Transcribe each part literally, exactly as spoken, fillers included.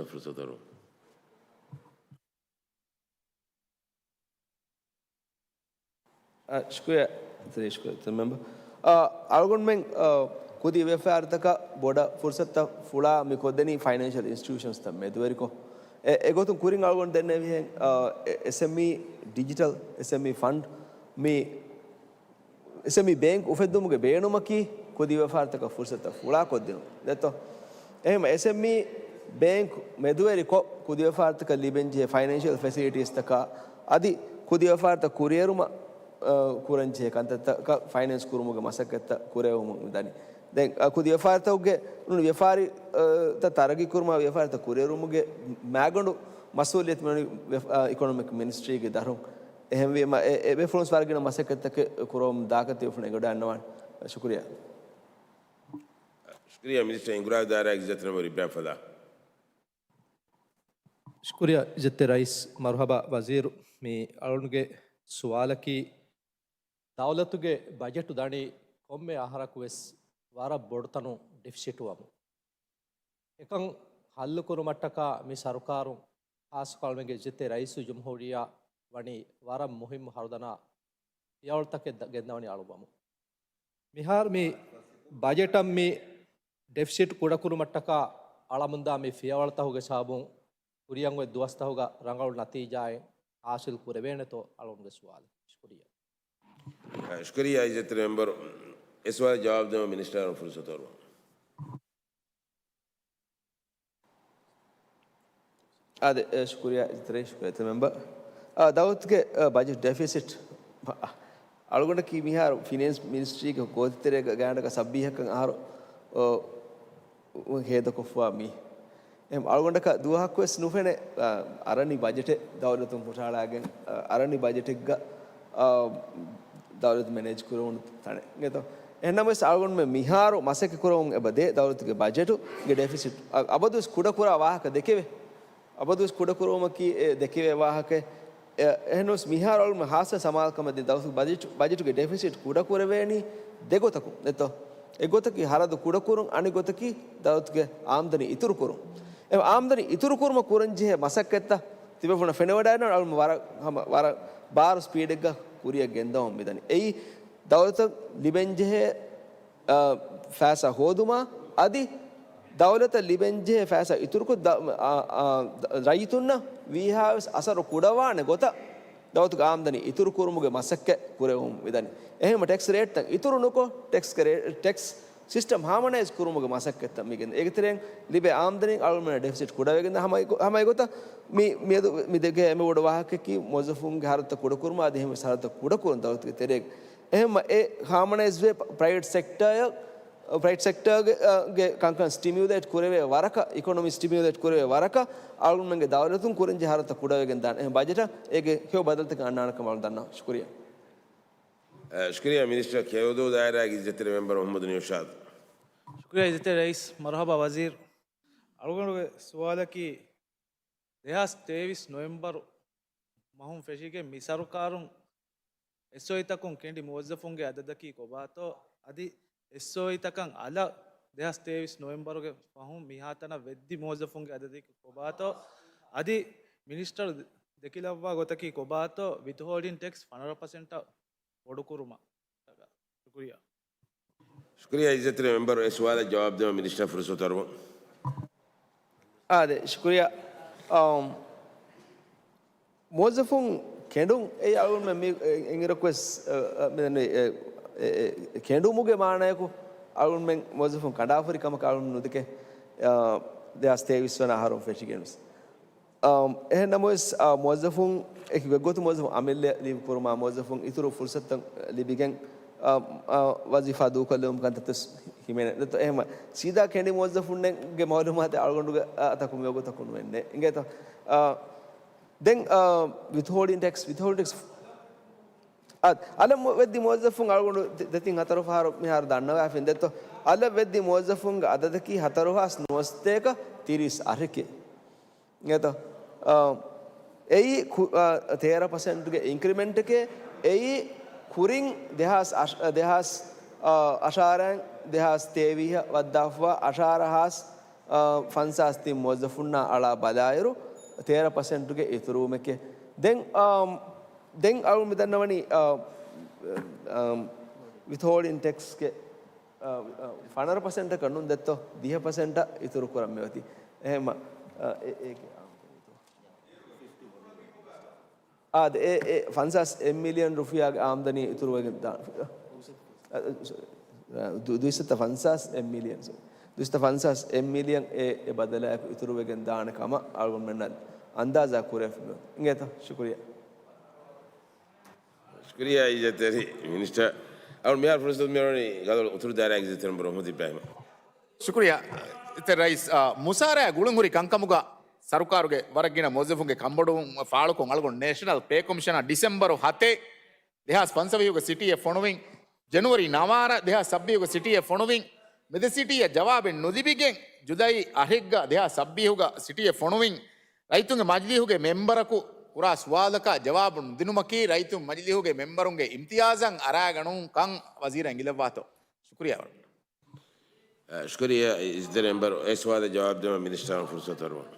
ފުރުސަތު ދެއްވާ. އަ، ޝުކުރިއްޔާ، ޝުކުރިއްޔާ މެމްބަރ. އަ، އަޅުގަނޑުމެން، އަ، ކުދި ވިޔަފާރިތަކަށް ބޮޑަށް ފުރުސަތުތައް ފުޅާ މި ކޮށްދެނީ ފައިނޭންޝަލް އިންސްޓިޓިއުޝަންސްތައް މެދުވެރިކޮށް. އެ، އެގޮތުން ކުރިން އަޅުގަނޑު ދެންނެވިހެން، އަ، އެ، އެސްއެމްއީ ޑިޖިޓަލް، އެސްއެމްއީ ފަންޑް، މި އެސްއެމްއީ ބޭންކް އުފެއްދުމުގެ ބޭނުމަކީ ކުދި ވިޔަފާރިތަކަށް ފުރުސަތުތައް ފުޅާކޮށްދިނުން ދެއްތޯ؟ އެހެން އެސްއެމްއީ ބޭންކް މެދުވެރިކޮށް، ކުދި ވިޔަފާރިތަކަށް ލިބެންޖެހޭ ފައިނޭންޝަލް ފެސިލިޓީސްތަކާ އަދި ކުދި ވިޔަފާރިތައް ކުރިއެރުމަށް، އަ، ކުރަންޖެހޭ ކަންތައްތަކަށް ފައިނޭންސް ކުރުމުގެ މަސައްކަތްތައް ކުރެވެމުން ދަނީ. ދެން، އަ، ކުދި ވިޔަފާރިތަކުގެ ނޫން ވިޔަފާރި، އަ، ތައް ތަރައްގީ ކުރުމާ ވިޔަފާރިތައް ކުރިއެރުމުގެ މާގަނޑު މަސްއޫލިއްޔަތު މިވަނީ ވިޔަފ-، އަ، އިކޮނޮމިކް މިނިސްޓްރީގެ ދަށުން. އެހެންވީމަ، އެ، އެ ބޭފުޅުން ވަރަށް ގިނަ މަސައްކަތްތަކެއް ކުރަމުން ދާކަށް ތިބޭފުޅުން އެނގިވަޑައިގަންނަވާނެ. ޝުކުރިއްޔާ. ޝުކުރިއްޔާ މިނިސްޓަރ ހިނގުރާ ދާއިރާގެ އިއްޒަތްތެރި މެމްބަރ އިބްރާހިމް ފަލާ. ޝުކުރިއްޔާ އިއްޒަތްތެރި ރައީސް. މަރުހަބާ ވަޒީރު، މި އަޅުގަނޑުގެ ސުވާލަކީ، ދައުލަތުގެ ބަޖެޓު ދަނީ ކޮންމެ އަހަރަކުވެސް ވަރަށް ބޮޑުތަނުން ޑެފިސިޓު ވަމުން. އެކަން ހައްލުކުރުމަށްޓަކާ މި ސަރުކާރުން، ޚާއްޞަކޮށް އަޅުގަނޑުގެ އިއްޒަތްތެރި ރައީސުލްޖުމްހޫރިއްޔާ ވަނީ ވަރަށް މުހިއްމު ހަރުދަނާ ފިޔަވަޅުތަކެއް ދަ-، ގެންދަވަނީ އަޅުގަނޑު. މިހާރު މި ބަޖެޓަށް މި ޑެފިސިޓް ކުޑަކުރުމަށްޓަކާ އަޅަމުންދާ މި ފިޔަވަޅުތަކުގެ ސަބަބުން ކުރިއަށް އޮތް ދުވަސްތަކުގަ ރަނގަޅު ނަތީޖާއެއް ހާސިލް ކުރެވޭނެތޯ އަޅުގަނޑުގެ ސުވާލެއް. ޝުކުރިއްޔާ. ޝުކުރިއްޔާ އިއްޒަތްތެރި މެމްބަރު. އެ ސުވާލަށް ޖަވާބު ދެވުމަށް މިނިސްޓަރަށް ފުރުސަތު އަރުވަން. އާދެ، އެ، ޝުކުރިއްޔާ އިއްޒަތްތެރި ރައީސް، ޝުކުރިއްޔާ މެމްބަރ. އާ، ދައުލަތުގެ، އާ، ބަޖެޓް ޑެފިސިޓް، އާ، އަޅުގަނޑަކީ މިހާރު ފިނޭންސް މިނިސްޓްރީގެ ގޯތިތެރޭގަ ގާތްގަނޑަކަށް ސައްބީހަކަށް އަހަރު، އޯ، ހޭދަކޮށްފަވާ މީ. އެހެން އަޅުގަނޑަކަށް ދުވަހަކުވެސް ނުފެނޭ، އާ، އަރަނި ބަޖެޓެއް ދައުލަތުން ހުށަހަޅާގެން، އާ، އަރަނި ބަޖެޓެއްގަ، އާ، ދައުލަތު މެނޭޖް ކުރެވުނު ތަނެއް އިނގޭތޯ. އެހެންނަމަވެސް އަޅުގަނޑުމެން މިހާރު މަސައްކަތް ކުރަމުން އެބަ ދޭ ދައުލަތުގެ ބަޖެޓުގެ ޑެފިސިޓް، އަ-، އަބަދުވެސް ކުޑަކުރާ ވާހަކަ ދެކެވޭ. އަބަދުވެސް ކުޑަކުރުވުމަކީ އެ ދެކެވޭ ވާހަކައެއް. އެ-، އެހެންނަމަވެސް މިހާރު އަޅުގަނޑުމެން ހާއްސަ ސަމާލުކަމެއް ދޭ ދައުލަތުގެ ބަޖެޓު، ބަޖެޓުގެ ޑެފިސިޓް ކުޑަކުރެވޭނީ ދެގޮތަކުން ދެއްތޯ. އެއްގޮތަކީ ހަރަދު ކުޑަކުރުން، އަނެއްގޮތަކީ ދައުލަތުގެ އާމްދަނީ އިތުރުކުރުން. އެ އާމްދަނީ އިތުރުކުރުމަށް ކުރަންޖެހޭ މަސައްކަތްތައް ތިބޭފުޅުންނަށް ފެނިވަޑައިގަންނަވާނެ އަޅުގަނޑު ވަރަށް ހަމަ، ވަރަށް ބާރު ސްޕީޑެއްގަ ކުރިއަށް ގެންދަވަމުން މިދަނީ. އެއީ ދައުލަތަށް ލިބެންޖެހޭ، އާ، ފައިސާ ހޯދުމާ އަދި ދައުލަތަށް ލިބެންޖެހޭ ފައިސާ އިތުރުކޮށް ދަ-، އާ، އާ، ރައްޔިތުންނަށް ވީހާވެސް އަސަރު ކުޑަވާނެ ގޮތަށް ދައުލަތުގެ އާމްދަނީ އިތުރުކުރުމުގެ މަސައްކަތް ކުރެވުމުން މިދަނީ. އެހެންވީމަ ޓެކްސް ރޭޓްތައް އިތުރު ނުކޮށް، ޓެކްސް ކެ-، ޓެކްސް ސިސްޓަމް ހާމަނައިޒް ކުރުމުގެ މަސައްކަތްތައް މިގެން. އޭގެ ތެރެއިން ލިބޭ އާމްދަނީ އަޅުގަނޑުމެންނަށް ޑެފިސިޓް ކުޑަވެގެން ހަމަ އެގޮ-، ހަމަ އެގޮތަށް މި-، މިއަދު މި ދެގޭ އެންމެ ބޮޑު ވާހަކައަކީ މުވައްޒަފުންގެ ހަރަދުތައް ކުޑަކުރުމާ އަދި އެހެންވެސް ހަރަދުތައް ކުޑަކުރުން ދައުލަތުގެ ތެރޭގަ. އެހެންމަ އެ ހާމަނައިޒްވޭ ޕް-، ޕްރައިވެޓް ސެކްޓަރ، ޕްރައިވެޓް ސެކްޓަރގެ، އަ، ގެ ކަންކަން ސްޓިމިއުލޭޓް ކުރެވޭ ވަރަކަށް، އިކޮނޮމީ ސްޓިމިއުލޭޓް ކުރެވޭ ވަރަކަށް އަޅުގަނޑުމެންގެ ދައުލަތުން ކުރަންޖެހޭ ހަރަދުތައް ކުޑަވެގެން ދާނެ. އެހެން ބަޖެޓަށް އޭގެ ހެޔޮ ބަދަލުތަކެއް އަންނާނެ ކަމަށް އަޅުގަނޑު ދަންނަވަން. ޝުކުރިއްޔާ. އަ، ޝުކުރިއްޔާ މިނިސްޓަރ ކެޔޮދޫ ދާއިރާގެ އިއްޒަތްތެރި މެމްބަރު މުހައްމަދު ނިއުޝާދު. ޝުކުރިއްޔާ އިއްޒަތްތެރި ރައީސް. މަރުހަބާ ވަޒީރު. އަޅުގަނޑުގެ ސުވާލަކީ، ދެހާސް ތޭވީސް ނޮވެމްބަރު މަހުން ފެށިގެން މި ސަރުކާރުން އެސްއޯއީތަކުން ކެނޑި މުވައްޒަފުންގެ އަދަދަކީ ކޮބާތޯ؟ އަދި އެސްއޯއީތަކަށް އަލަށް ދެހާސް ތޭވީސް ނޮވެމްބަރުގެ ފަހުން މިހާތަނަށް ވެއްދި މުވައްޒަފުންގެ އަދަދަކީ ކޮބާތޯ؟ އަދި މިނިސްޓަރު ދެކިލައްވާ ގޮތަކީ ކޮބާތޯ؟ ވިތުހޯލްޑިން ޓެކްސް ފަނަރަ ޕަސެންޓަށް ބޮޑުކުރުމަށް. ޝުކުރިއްޔާ. ޝުކުރިއްޔާ އިއްޒަތްތެރި މެމްބަރު، އެ ސުވާލަށް ޖަވާބު ދެވުމަށް މިނިސްޓަރ ފުރުސަތު އަރުވަން. އާދެ، ޝުކުރިއްޔާ. އަމް، މުވައްޒަފުން ކެނޑުން އެއީ އަޅުގަނޑުމެން މި، އެ، އެނގިރަކުވެސް، އަ، އަ، މި ދެން އެ، އެ، އެ، އެ، ކެނޑުމުގެ މާނަޔަކު އަޅުގަނޑުމެން މުވައްޒަފުން ކަނޑާފަރި ކަމަކަށް އަޅުގަނޑު ނުދެކޭ، އަ، ދެހާސް ތޭވީސް ވަނަ އަހަރުން ފެށިގެންވެސް. އަމް، އެހެން ނަމަވެސް، އާ، މުވައްޒަފުން އެކި ވެއްގޮތު މުވައްޒަފުން އަމިއްލަ ލީވް ކުރުމާ މުވައްޒަފުން އިތުރު ފުރުސަތުތައް ލިބިގެން، އާ، އާ، ވަޒީފާ ދޫކޮށްލެވުމުގެ ކަންތައްތައް ހިމެނޭ. ދެއްތޯ، އެހެން ސީދާ ކެނޑި މުވައްޒަފުންގެ މައުލޫމާތެއް އަޅުގަނޑުގެ އަތަކު މިވަގުތަކު ނުވެންނޭ. އިނގޭތޯ؟ އާ، ދެން، އާ، ވިތުހޯލްޑިން ޓެކްސް، ވިތުހޯލްޑިން ޓެކްސް އަ-، އަލަށް ވެއްދި މުވައްޒަފުން އަޅުގަނޑު ދެ-، ދެތިން ހަތަރު ފަހަރު މިހާރު ދަންނަވާފިން ދެއްތޯ. އަލަށް ވެއްދި މުވައްޒަފުންގެ އަދަދަކީ ހަތަރު ހާސް ނުވަސަތޭކަ ތިރީސް އަށެކޭ. އިނގޭތޯ؟ އަ، އެއީ ކު-، އަ، ތޭރަ ޕަސެންޓްގެ އިންކްރިމެންޓެކޭ. އެއީ ކުރިން ދެހާސް އަށް-، ދެހާސް، އަ، އަށާރައިން ދެހާސް ތޭވީހަށް ވައްދާފަވާ އަށާރަ ހާސް އާ، ފަންސާސް ތިން މުވައްޒަފުންނާ އަޅާ ބަލާއިރު، ތޭރަ ޕަސެންޓުގެ އިތުރުވުމެކޭ. ދެން، އާ، ދެން އަޅު މިދަންނަވަނީ، އާ، އާ، ވިތްހޯލްޑިން ޓެކްސްގެ، އާ، އާ، ފަނަރަ ޕަސެންޓަކަށް ނޫން ދެއްތޯ، ދިހަ ޕަސެންޓަށް އިތުރު ކުރަން މިއޮތީ. އެހެންމަ، އާ، އެ، އޭގެ އާދެ، އެ، އެ، ފަންސާސް އެއް މިލިއަން ރުފިޔާގެ އާމްދަނީ އިތުރުވެގެން ދާނެ. އަ، އަ، ސޮރީ. އަ، ދު-، ދުއިސައްތަ ފަންސާސް އެއް މިލިއަން، ސޮރީ. ދުއިސައްތަ ފަންސާސް އެއް މިލިއަން އެ، އެ ބަދަލާއެކު އިތުރުވެގެން ދާނެ ކަމަށް އަޅުގަނޑުމެންނަށް އަންދާޒާ ކުރެވިފަ އިނގޭތޯ؟ ޝުކުރިއްޔާ. ޝުކުރިއްޔާ އިއްޒަތްތެރި މިނިސްޓަރ. އަޅު މިހާރު ފުރުސަތު މިއުޅެނީ ގަދަވަޅު އުތުރު ދާއިރާގެ އިއްޒަތްތެރި މެމްބަރު މުހައްމަދު އިބްރާހިމަށް. ޝުކުރިއްޔާ. އިއްޒަތްތެރި ރައީސް، އާ، މުސާރަޔާ ގުޅުންހުރި ކަންކަމުގަ ސަރުކާރުގެ ވަރަށް ގިނަ މުވައްޒަފުންގެ ކަންބޮޑުވުން ފާޅުކޮށް އަޅުގަނޑު ނޭޝަނަލް ޕޭ ކޮމިޝަނަށް ޑިސެމްބަރު ހަތެއް، ދެހާސް ފަންސަވީހުގަ ސިޓީއެއް ފޮނުވިން، ޖެނުއަރީ ނަވާރަ ދެހާސް ސައްބީހުގަ ސިޓީއެއް ފޮނުވިން، މި ދެ ސިޓީއަށް ޖަވާބެއް ނުލިބިގެން، ޖުލައި އަށެއްގަ ދެހާސް ސައްބީހުގަ ސިޓީއެއް ފޮނުވިން، ރައްޔިތުންގެ މަޖިލީހުގެ މެމްބަރަކު ކުރާ ސުވާލަކަށް ޖަވާބު ނުދިނުމަކީ ރައްޔިތުން މަޖިލީހުގެ މެމްބަރުންގެ އިމްތިޔާޒަށް އަރާގަނޫން ކަން ވަޒީރަށް އެނގިލައްވާތޯ؟ ޝުކުރިއްޔާ ވަރަށް. އަ، ޝުކުރިއްޔާ އިއްޒަތްތެރި މެމްބަރު، އެ ސުވާލަށް ޖަވާބު ދެވަން މިނިސްޓަރަށް ފުރުސަތު އަރުވަން.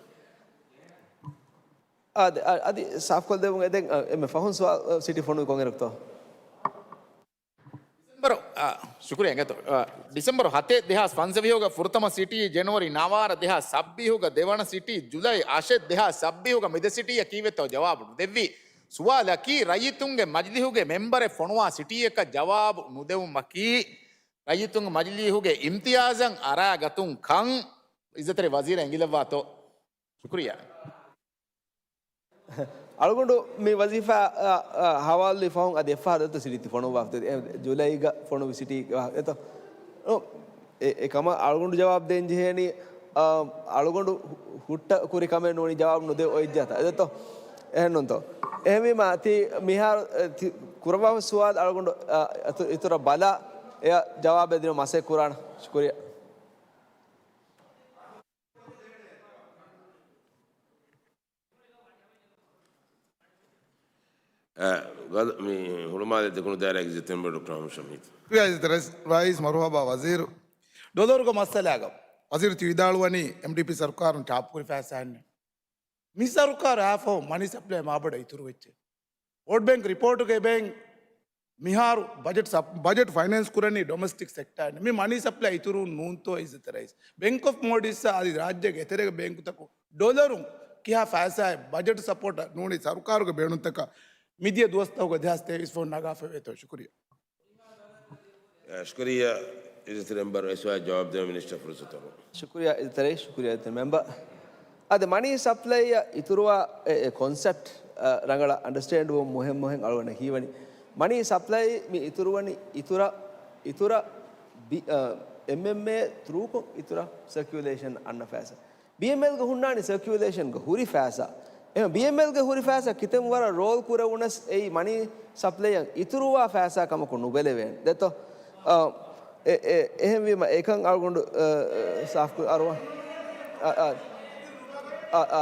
އާދެ، އަ، އަދި ސާފުކޮށްދެވުން އެދެން، އެންމެ ފަހުން ސުވާލު، އަ، ސިޓީ ފޮނުވި ކޮންއިރަކުތޯ؟ ޑިސެމްބަރު، އާ، ޝުކުރިއްޔާ އިނގޭތޯ. އާ، ޑިސެމްބަރު ހަތެއް ދެހާސް ފަންސަވީހުގަ ފުރަތަމަ ސިޓީ ޖެނުއަރީ ނަވާރަ ދެހާސް ސައްބީހުގަ ދެވަނަ ސިޓީ ޖުލައި އަށެއް ދެހާސް ސައްބީހުގަ މި ދެ ސިޓީއަށް ކީއްވެތޯ ޖަވާބު ނުދެއްވީ؟ ސުވާލަކީ ރައްޔިތުންގެ މަޖިލީހުގެ މެމްބަރެއް ފޮނުވާ ސިޓީއަކަށް ޖަވާބު ނުދެވުމަކީ ރައްޔިތުންގެ މަޖިލީހުގެ އިމްތިޔާޒަށް އަރާގަތުން ކަން އިއްޒަތްތެރި ވަޒީރަށް އެނގިލައްވާތޯ؟ ޝުކުރިއްޔާ. އަޅުގަނޑު މި ވަޒީފާ، އަ، އަ، ހަވާލުވި ފަހުން އަދި އެއްފަހަރު ދެއްތޯ ސިޓީ ތި ފޮނުއްވާފަ އެ ޖުލައިގަ ފޮނުވި ސިޓީ ވާހަކަ ދެއްތޯ؟ އު، އެ، އެކަމަށް އަޅުގަނޑު ޖަވާބު ދޭން ޖެހޭނީ، އަ، އަޅުގަނޑު ހު-، ހުއްޓަ ކުރި ކަމެއް ނޫނީ ޖަވާބު ނުދެ އޮތް ޖާތަ ދެއްތޯ؟ އެހެންނޫންތޯ؟ އެހެންވީމާ ތި މިހާރު، އެ، ތި ކުރައްވާފަ ސުވާލު އަޅުގަނޑު، އަ، އަތު-، އިތުރަށް ބަލާ އެއަށް ޖަވާބެއް ދިނުމަށް މަސައްކަތް ކުރާނަ. ޝުކުރިއްޔާ. އަ، ގަދަ-، މި ހުޅުމާލެ ދެކުނު ދާއިރާގެ އިއްޒަތްތެރި މެމްބަރު ޑޮކްޓަރ އަޙްމަދު ޝަމީދު. ރައީސް، ރައީސް، މަރުޙަބާ ވަޒީރު. ޑޮލަރުގެ މައްސަލާގަ ވަޒީރު ތި ވިދާޅުވަނީ އެމްޑީޕީ ސަރުކާރުން ޓާޕުކުރި ފައިސާއެއް ނެތް. މި ސަރުކާރު އާފަހު މަނީ ސަޕްލައި މާބޮޑަށް އިތުރުވެއްޖެ. ވޯޓް ބޭންކް ރިޕޯޓުގައި އެބައިން މިހާރު ބަޖެޓް ސަޕް-، ބަޖެޓް ފައިނޭންސް ކުރަނީ ޑޮމެސްޓިކް ސެކްޓާއިން. މި މަނީ ސަޕްލައި އިތުރުވުން ނޫންތޯ އިއްޒަތްތެރި ރައީސް؟ ބޭންކް އޮފް މޯލްޑިވްސްއާ އަދި ރާއްޖޭގެ އެތެރޭގެ ބޭންކުތަކުން ޑޮލަރުން ކިހާ ފައިސާއެއް ބަޖެޓް ސަޕޯޓަށް ނޫނީ ސަރުކާރުގެ ބޭނުންތަކަށް މިދިޔަ ދުވަސްތަކުގަ ދެހާސް ތޭވީސް ފަހުން ނަގާފައިވޭތޯ؟ ޝުކުރިއްޔާ. ޝުކުރިއްޔާ އިއްޒަތްތެރި މެމްބަރު، އެ ސުވާލަށް ޖަވާބު ދެވަން މިނިސްޓަރ ފުރުސަތު އަރުވަން. ޝުކުރިއްޔާ އިއްޒަތްތެރި، ޝުކުރިއްޔާ އިއްޒަތްތެރި މެމްބަރު. އަދި މަނީ ސަޕްލައިއަށް އިތުރުވާ އެ، އެ ކޮންސެޕްޓް، އަ، ރަނގަޅަށް އަންޑަސްޓޭންޑް ވުން މުހިންމު ހެން އަޅުގަނޑަށް ހީވަނީ. މަނީ ސަޕްލައި މި އިތުރުވަނީ އިތުރަށް، އިތުރަށް ބި-، އަ، އެމްއެމްއޭ ތްރޫކޮށް އިތުރަށް ސަކިއުލޭޝަން އަންނަ ފައިސާ. ބީއެމްއެލްގެ ހުންނާނީ ސަކިއުލޭޝަންގަ ހުރި ފައިސާ. އެހެން ބީއެމްއެލްގެ ހުރި ފައިސާ ކިތަން ވަރަށް ރޯލް ކުރެވުނަސް އެއީ މަނީ ސަޕްލައިއަށް އިތުރުވާ ފައިސާ ކަމަކު ނުބެލެވޭނެ. ދެއްތޯ؟ އަ، އެ، އެ، އެހެންވީމަ އެކަން އަޅުގަނޑު، އަ، އަ، ސާފުކުރި އަރުވަން. އަ، އަ، އަ، އަ،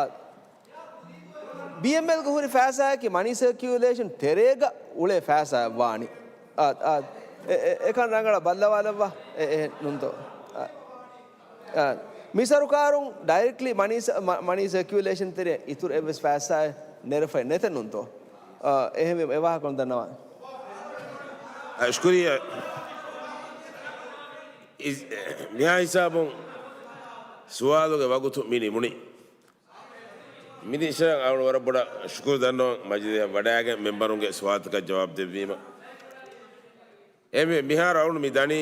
ބީއެމްއެލްގެ ހުރި ފައިސާއަކީ މަނީ ސަކިއުލޭޝަން ތެރޭގަ އުޅޭ ފައިސާއެއް ވާނީ. އާ، އާ، އެ، އެ، އެކަން ރަނގަޅަށް ބައްލަވާލައްވާ. އެ، އެ، ނުންތޯ. އާ، އާ، މި ސަރުކާރުން ޑައިރެކްޓްލީ މަނީ ސަ-، މަ-، މަނީ ސަކިއުލޭޝަން ތެރޭ އިތުރު އެއްވެސް ފައިސާއެއް ނެރެފައި ނެތެއް ނުންތޯ. އާ، އެހެންވީމަ އެ ވާހަކަ ދަންނަވާނެ. އަ، ޝުކުރިއްޔާ. އިސް-، މިހާ ހިސާބުން ސުވާލުގެ ވަގުތު މި ނިމުނީ. މިނިސްޓަރަށް އަޅު ވަރަށް ބޮޑަށް ޝުކުރު ދަންނަވަން މަޖިލީހަށް ވަޑައިގެން މެމްބަރުންގެ ސުވާލުތަކަށް ޖަވާބު ދެއްވީމަ. އެހެންވެ، މިހާރު އަޅު މި ދަނީ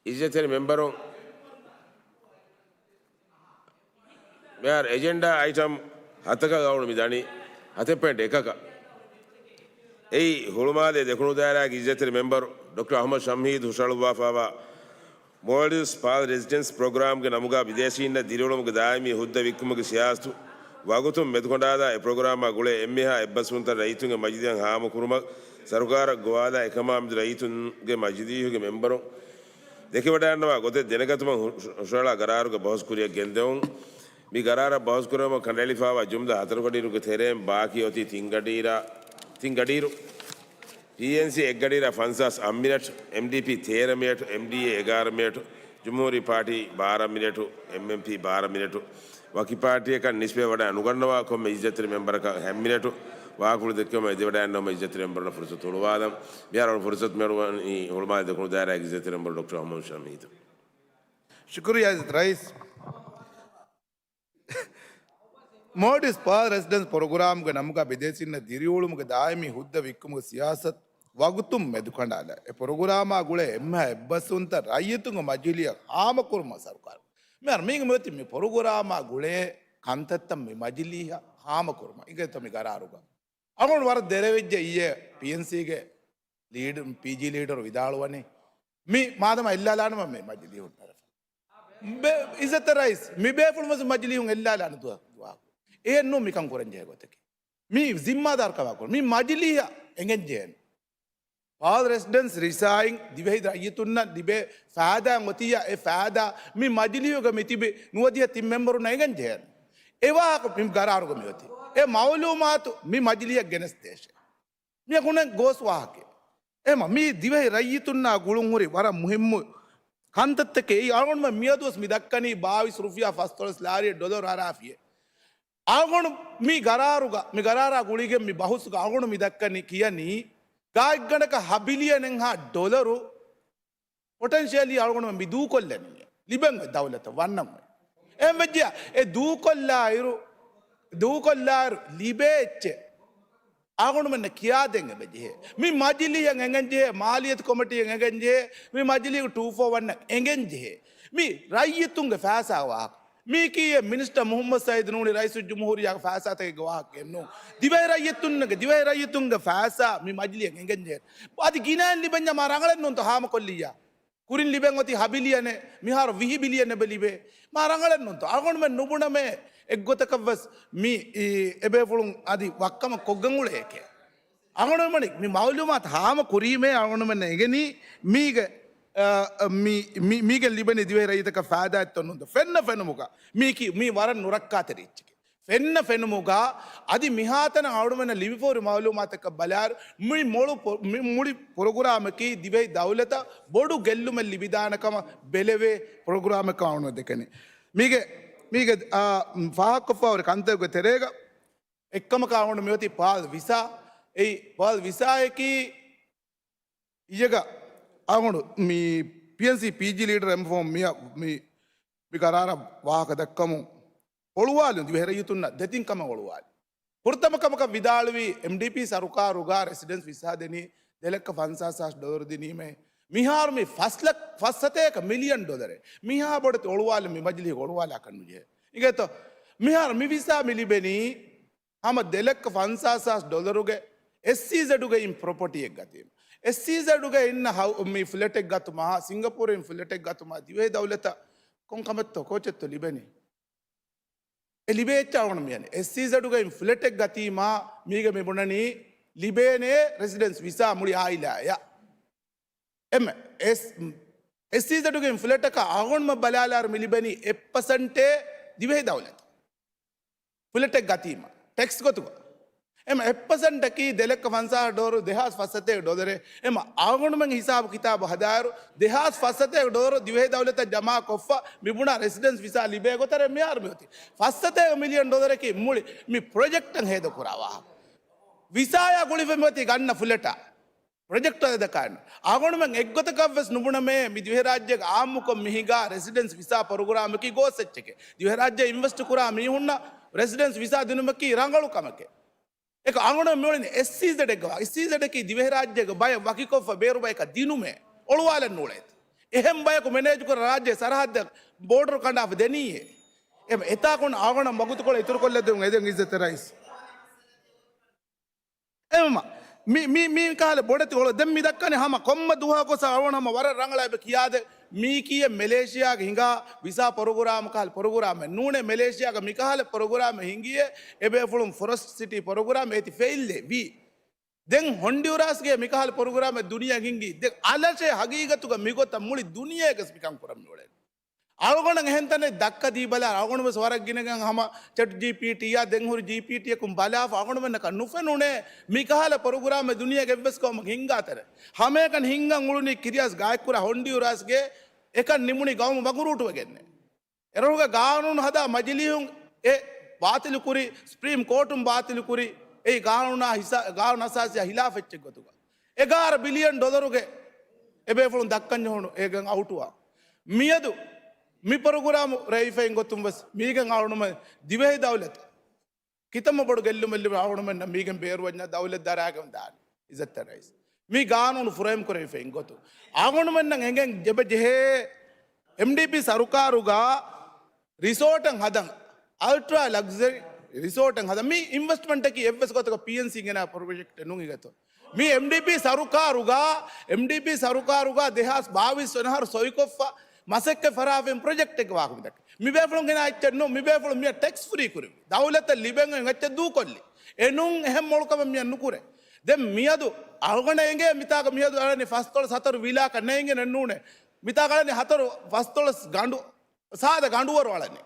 އިއްޒަތްތެރި މެމްބަރުން މިހާރު އެޖެންޑާ އައިޓަމް ހަތަކަށް އަޅު މި ދަނީ ހަތެއް ޕޮއިންޓް އެކަކަށް. އެއީ ހުޅުމާލޭ ދެކުނު ދާއިރާގެ އިއްޒަތްތެރި މެމްބަރު ޑޮކްޓަރ އަޙްމަދު ޝަމްހީދު ހުށަހަޅުއްވާފައިވާ މޯލްޑިވްސް ޕާލް ރެޒިޑެންޓްސް ޕްރޮގްރާމްގެ ނަމުގަ ބިދޭސީންނަށް ދިރިއުޅުމުގެ ދާއިމީ ހުއްދަ ވިއްކުމުގެ ސިޔާސަތު ވަގުތުން މެދުކޮނޑާލާ އެ ޕްރޮގްރާމާ ގުޅޭ އެންމެހާ އެއްބަސްވުންތައް ރައްޔިތުންގެ މަޖިލީހަށް ހާމަކުރުމަށް ސަރުކާރަށް ގޮވާލާ އެކަމާ މެދު ރައްޔިތުންގެ މަޖިލީހުގެ މެމްބަރުން ދެކެވަޑައިގަންނަވާ ގޮތެއް ދެނެގަތުމަށް ހު-، ހުށަހަޅާ ގަރާރުގެ ބަހުސް ކުރިއަށް ގެންދެވުން. މި ގަރާރަށް ބަހުސް ކުރެވުމަށް ކަނޑައެޅިފައިވާ ޖުމްލަ ހަތަރު ގަޑިއިރުގެ ތެރެއިން ބާކީ އޮތީ ތިން ގަޑިއިރާ، ތިން ގަޑިއިރު. ޕީއެންސީ އެއް ގަޑިއިރާ ފަންސާސް އަށް މިނެޓް، އެމްޑީޕީ ތޭރަ މިނެޓް، އެމްޑީއޭ އެގާރަ މިނެޓް، ޖުމްހޫރީ ޕާޓީ ބާރަ މިނެޓު، އެމްއެމްޕީ ބާރަ މިނެޓު، ވަކި ޕާޓީއަކަށް ނިސްބަތް ވަޑައި ނުގަންނަވާ ކޮންމެ އިއްޒަތްތެރި މެމްބަރަކަށް ހަތް މިނެޓު ވާހަކަފުޅު ދެއްކެވުމަށް އެދިވަޑައިގަންނަވަމުން އިއްޒަތްތެރި މެމްބަރުންނަށް ފުރުސަތު ހުޅުވާލަން. މިހާރު ފުރުސަތު މިއަޅުވަނީ ހުޅުމާލެ ދެކުނު ދާއިރާގެ އިއްޒަތްތެރި މެމްބަރު ޑޮކްޓަރ ހަމޫ ޝަމީދު. ޝުކުރިއްޔާ އިއްޒަތް ރައީސް. މޯޑިސް ޕާލް ރެސިޑެންސް ޕްރޮގްރާމްގެ ނަމުގަ ބިދޭސީންނަށް ދިރިއުޅުމުގެ ދާއިމީ ހުއްދަ ވިއްކުމުގެ ސިޔާސަތު ވަގުތުން މެދުކަނޑާލާ، އެ ޕްރޮގްރާމާ ގުޅޭ އެންމެހާ އެއްބަސްވުންތައް ރައްޔިތުންގެ މަޖިލީހަށް ހާމަކުރުމަށް ސަރުކާރު. މިހާރު މީގެ މިއޮތީ މި ޕްރޮގްރާމާ ގުޅޭ ކަންތައްތައް މި މަޖިލީހަށް ހާމަކުރުމަށް އިނގޭތޯ މި ގަރާރުގަ. އަޅުގަނޑު ވަރަށް ދެރަވެއްޖެ އިއްޔެ ޕީއެންސީގެ ލީޑް، ޕީޖީ ލީޑަރު ވިދާޅުވަނީ، މި މާދަމާ އެއްލާލާނަމަ މި މަޖިލީހުން ނަރެފަ. ބެ-، އިއްޒަތް ރައީސް، މި ބޭފުޅުން ވެސް މަޖިލީހުން އެއްލާލާނެ ދުވަ-، ދުވަހަކު. އެހެން ނޫން މިކަން ކުރަން ޖެހޭ ގޮތަކީ. މީ ޒިންމާދާރުކަމާ ކުރުން. މި މަޖިލީހަށް އެނގެން ޖެހޭނެ. ޕާލް ރެސިޑެންސް ރިސާއިން ދިވެހި ރައްޔިތުންނަށް ލިބޭ ފައިދާއެއް އޮތިއްޔާ، އެ ފައިދާ މި މަޖިލީހުގަ މި ތިބި ނުވަދިހަ ތިން މެމްބަރުންނަށް އެނގެން ޖެހޭނެ. އެ ވާހަކަ މި ގަރާރުގަ މި އޮތީ. އެ މައުލޫމާތު މި މަޖިލީހަށް ގެނެސްދޭށޭ. މިއަކުނެ ގޯސް ވާހަކަ. އެމަ މީ ދިވެހި ރައްޔިތުންނާ ގުޅުން ހުރި ވަރަށް މުހިއްމު ކަންތައްތަކެއް. އެއީ އަޅުގަނޑުމެން މިއަދުވެސް މި ދައްކަނީ ބާވީސް ރުފިޔާ ފަސްދޮޅަސް ލާރިއެއް ޑޮލަރު އަރާފިޔޭ. އަޅުގަނޑު މި ގަރާރުގަ، މި ގަރާރާ ގުޅިގެން މި ބަހުސްގަ އަޅުގަނޑު މި ދައްކަނީ ކިޔަނީ ގާތްގަނޑަކަށް ހަ ބިލިއަނެއްހާ ޑޮލަރު ޕޮޓެންޝިއަލީ އަޅުގަނޑުމެން މި ދޫކޮށްލަނީ ލިބެން އޮތް ދައުލަތަށް ވަންނަން އޮތް. އެހެން ވެއްޖިއްޔާ އެ ދޫކޮށްލާއިރު، ދޫކޮށްލާއިރު ލިބޭ އެއްޗެއް އަޅުގަނޑުމެންނަށް ކިޔާދޭން އެބަޖެހޭ. މި މަޖިލީހަށް އެނގެންޖެހޭ، މާލިއްޔަތު ކޮމިޓީއަށް އެނގެންޖެހޭ، މި މަޖިލީހު ޓޫ ފޯ ވަންއަށް އެނގެންޖެހޭ. މި ރައްޔިތުންގެ ފައިސާ ވާހަކަ. މީކީ އެ މިނިސްޓަރ މުހައްމަދު ސައީދު ނޫނީ ރައީސުލްޖުމްހޫރިއްޔާގެ ފައިސާތަކެއްގެ ވާހަކައެއް ނޫން. ދިވެހި ރައްޔިތުންގެ، ދިވެހި ރައްޔިތުންގެ ފައިސާ މި މަޖިލީހަށް އެނގެންޖެހޭ. އަދި ގިނައިން ލިބެންޏާ މާ ރަނގަޅެއް ނޫންތޯ ހާމަކޮށްލިއްޔާ. ކުރިން ލިބެން އޮތީ ހަ ބިލިއަނެއް، މިހާރު ވިހި ބިލިއަން އެބަ ލިބޭ. މާ ރަނގަޅެއް ނޫންތޯ؟ އަޅުގަނޑުމެން ނުބުނަމޭ އެއްގޮތަކަށްވެސް މި، އި، އެބޭފުޅުން އަދި ވައްކަމަށް ކޮށްގެން އުޅޭކޭ. އަޅުގަނޑުމެން މި މައުލޫމާތު ހާމަ ކުރީމޭ އަޅުގަނޑުމެން އެނގެނީ މީގެ، އަ، މި، މި، މީގެން ލިބެނީ ދިވެހި ރައްޔިތަކަށް ފައިދާއެއްތޯ ނޫންތޯ؟ ފެންނަ ފެނުމުގަ މީކީ މީ ވަރަށް ނުރައްކާތެރި އެއްޗެކޭ. ފެންނަ ފެނުމުގަ އަދި މިހާތަނަށް އަޅުގަނޑުމެންނަށް ލިބިފަހުރި މައުލޫމާތަކަށް ބަލާއިރު، މުޅި މޮޅު ޕޮ-، މި މުޅި ޕްރޮގްރާމަކީ ދިވެހި ދައުލަތަށް ބޮޑު ގެއްލުމެއް ލިބިދާނެ ކަމަށް ބެލެވޭ ޕްރޮގްރާމެއް ކަމަށް އަޅުގަނޑު ދެކެނީ. މީގެ، މީގެ، އާ، ފާހަގަކޮށްފަހުރި ކަންތައްގެ ތެރޭގަ އެއްކަމަކަށް އަޅުގަނޑު މިއޮތީ ޕާލް ވިސާ. އެއީ ޕާލް ވިސާއަކީ އިއްޔެގަ އަޅުގަނޑު މި ޕީއެންސީ ޕީޖީ ލީޑަރ އެމް ފޯމް މި، މި، މި ގަރާރަށް ވާހަކަ ދައްކަމުން ހޮޅުވާލިން ދިވެހި ރައްޔިތުންނަށް ދެތިން ކަމަށް ހޮޅުވާލި. ފުރަތަމަ ކަމަކަށް ވިދާޅުވީ އެމްޑީޕީ ސަރުކާރުގަ ރެސިޑެންސް ވިސާ ދެނީ ދެލައްކަ ފަންސާސް ހާސް ޑޮލަރު ދިނީމޭ. މިހާރު މި ފަސް ލަ-، ފަސް ސަތޭކަ މިލިއަން ޑޮލަރެއް. މިހާ ބޮޑެތި ހޮޅުވާލި މި މަޖިލީހު ހޮޅުވާލާކަށް ނުޖެހޭ. އިނގޭތޯ؟ މިހާރު މި ވިސާ މި ލިބެނީ ހަމަ ދެލައްކަ ފަންސާސް ހާސް ޑޮލަރުގެ އެސްއީޒެޑުގައި ޕްރޮޕަޓީއެއް ގަތީމަ. އެސްއީޒެޑުގަ އިންނަ ހައު-، މި ފްލެޓެއް ގަތުމާ، ސިންގަޕޫރު އިން ފްލެޓެއް ގަތުމާ، ދިވެހި ދައުލަތަށް ކޮން ކަމެއްތޯ ކޯޗެއްތޯ ލިބެނީ؟ އެ ލިބޭ އެއްޗެއް އަޅުގަނޑު މިޔަނީ. އެސްއީޒެޑުގައި ފްލެޓެއް ގަތީމާ، މީގެ މި ބުނަނީ ލިބޭނޭ ރެސިޑެންސް ވިސާ މުޅި އާއިލާޔަށް. އެމެ، އެސް، އެސްއީޒެޑުގެ ފްލެޓަކަށް އަޅުގަނޑުމެން ބަލާލާއިރު މި ލިބެނީ އެއް ޕަސެންޓޭ ދިވެހި ދައުލަތަށް. ފްލެޓެއް ގަތީމަ، ޓެކްސް ގޮތުގަ. އެމަ އެއް ޕަސެންޓަކީ ދެލައްކަ ފަންސާސް ޑޮލަރު، ދެހާސް ފަސްސަތޭކަ ޑޮލަރެއް. އެމަ އަޅުގަނޑުމެން ހިސާބު ކިތާބު ހަދާއިރު، ދެހާސް ފަސްސަތޭކަ ޑޮލަރު ދިވެހި ދައުލަތަށް ޖަމާ ކޮށްފަ މި ބުނާ ރެސިޑެންސް ވިސާ ލިބޭ ގޮތަށް މިހާރު މިއޮތީ. ފަސްސަތޭކަ މިލިއަން ޑޮލަރަކީ މުޅި މި ޕްރޮޖެކްޓަށް ހޭދަ ކުރާ ވާހަކަ. ވިސާޔާ ގުޅިފަ މިއޮތީ ގަންނަ ފުލެޓާ. ޕްރޮޖެކްޓް އެދަކާން. އަޅުގަނޑުމެން އެއްގޮތަކަށްވެސް ނުބުނަމޭ، މި ދިވެހިރާއްޖޭގެ އާއްމުކޮށް މި ހިނގާ ރެސިޑެންސް ވިސާ ޕްރޮގްރާމަކީ ގޯސް އެއްޗެކޭ. ދިވެހިރާއްޖެ އިންވެސްޓް ކުރާ މީހުންނަށް ރެސިޑެންސް ވިސާ ދިނުމަކީ ރަނގަޅު ކަމެކޭ. އެކަ އަޅުގަނޑުމެން މިއުޅެނީ އެސްއީޒެޑެއްގަ ވާ. އެސްއީޒެޑަކީ ދިވެހިރާއްޖޭގެ ބައެއް ވަކިކޮށްފަ ބޭރު ބަޔަކަށް ދިނުމޭ. އޮޅުވާލަން ނޫޅޭތި. އެހެން ބަޔަކު މެނޭޖް ކުރާ ރާއްޖޭ ސަރަހައްދަށް ބޯޑަރު ކަނޑާފަ ދެނީއޭ. އެ އެތާކުން އަޅުގަނޑަށް ވަގުތުކޮޅެއް އިތުރުކޮށްލަދެވުން އެދެން އިއްޒަތް ރައީސް. އެހެންވީމަ، މި، މި، މި ކަހަލަ ބޮޑެތި އޮޅު ދެން މި ދައްކަނީ ހަމަ ކޮންމެ ދުވަހަކު ސަ އަޅުގަނޑު ހަމަ ވަރަށް ރަނގަޅަށް އެބަ ކިޔާދޭ. މީކީއެއް މެލޭޝިޔާގެ ހިނގާ ވިސާ ޕްރޮގްރާމް ކަހަލަ ޕްރޮގްރާމެއް ނޫނޭ. މެލޭޝިޔާގަ މި ކަހަލަ ޕްރޮގްރާމެއް ހިނގިއޭ. އެބޭފުޅުން ފޮރެސްޓް ސިޓީ ޕްރޮގްރާމް އޭތި ފެއިލްއެއް ވީ. ދެން ހޮންޑިއުރާސްގެ މި ކަހަލަ ޕްރޮގްރާމެއް ދުނިޔެ ހިނގީ. ދެން އަލަށޭ ހަގީގަތުގަ މިގޮތަށް މުޅި ދުނިޔޭގަސް މިކަން ކުރަން މިއުޅޭ. އަޅުގަނޑަށް އެހެން ތަނެއް ދައްކަދީބަލާ، އަޅުގަނޑު ވެސް ވަރަށް ގިނަގަން ހަމަ ޗެޓް ޖީޕީޓީއާ ދެން ހުރި ޖީޕީޓީއަކުން ބަލާފަ އަޅުގަނޑުމެންނަކަށް ނުފެނުނޭ މިކަހަލަ ޕްރޮގްރާމެއް ދުނިޔޭގެ އެއްވެސް ގައުމަކަށް ހިނގާތަނެއް. ހަމައެކަނި ހިނގަން އުޅުނީ ކިރިޔާސް ގާތްކުރާ ހޮންޑިއުރާސްގެ އެކަން ނިމުނީ ގައުމު މަގުރޫޓުވެގެންނޭ. އެރޮހުގަ ގާނޫނު ހަދާ މަޖިލީހުން އެ ބާތިލުކުރި، ސްޕްރީމް ކޯޓުން ބާތިލުކުރި، އެއީ ގާނޫނާ ހިސާ-، ގާނޫނު އަސާސީއާ ހިލާފް އެއްޗެއް ގޮތުގަ. އެގާރަ ބިލިއަން ޑޮލަރުގެ އެބޭފުޅުން ދައްކަންޖެހުނު އޭގެން އައުޓުވާ. މިއަދު މި ޕްރޮގްރާމު ރޭވިފައިން ގޮތުން ވެސް މީގެން އަޅުގަނޑުމެން ދިވެހި ދައުލަތަށް ކިތަންމެ ބޮޑު ގެއްލުމެއް ލިބޭ އަޅުގަނޑުމެންނަށް މީގެން ބޭރުވަންޏާ ދައުލަތް ދަރާގެން ދާނެ. އިއްޒަތްތެރި ރައީސް. މި ގާނޫނު ފުރޭމް ކުރެވިފައިން ގޮތުން އަޅުގަނޑުމެންނަށް އެނގެން އެބަ ޖެހޭ އެމްޑީޕީ ސަރުކާރުގަ ރިސޯޓެއް ހަދަން، އަލްޓްރާ ލަގްޒަރީ ރިސޯޓެއް ހަދަން. މި އިންވެސްޓްމަންޓަކީ އެއްވެސް ގޮތަކަށް ޕީއެންސީން ގެނާ ޕްރޮޖެކްޓެއް ނޫން އިގަތޯ. މި އެމްޑީޕީ ސަރުކާރުގަ، އެމްޑީޕީ ސަރުކާރުގަ ދެހާސް ބާވީސް ވަނަ އަހަރު ސޮއިކޮށްފަ މަސައްކަތް ފަރާފެން ޕްރޮޖެކްޓެއްގެ ވާހަކަ މިދައްކަ. މި ބޭފުޅުން ގެނާ އެއްޗެއް ނޫން. މި ބޭފުޅުން މިއަށް ޓެކްސް ފްރީ ކުރި. ދައުލަތަށް ލިބެން އޮތް އެއްޗެއް ދޫކޮށްލި. އެނޫން އެހެން މޮޅުކަމެއް މިއަށް ނުކުރޭ. ދެން މިއަދު އަޅުގަނޑަށް އެނގޭ މިތާގަ މިއަދު އަޅަނީ ފަސްދޮޅަސް ހަތަރު ވިލާކަށް ނޭނގެނެއް ނޫނޭ. މިތާގަ އަޅަނީ ހަތަރު ފަސްދޮޅަސް ގަނޑު، ސާދަ ގަނޑުވަރު އަޅަނީ.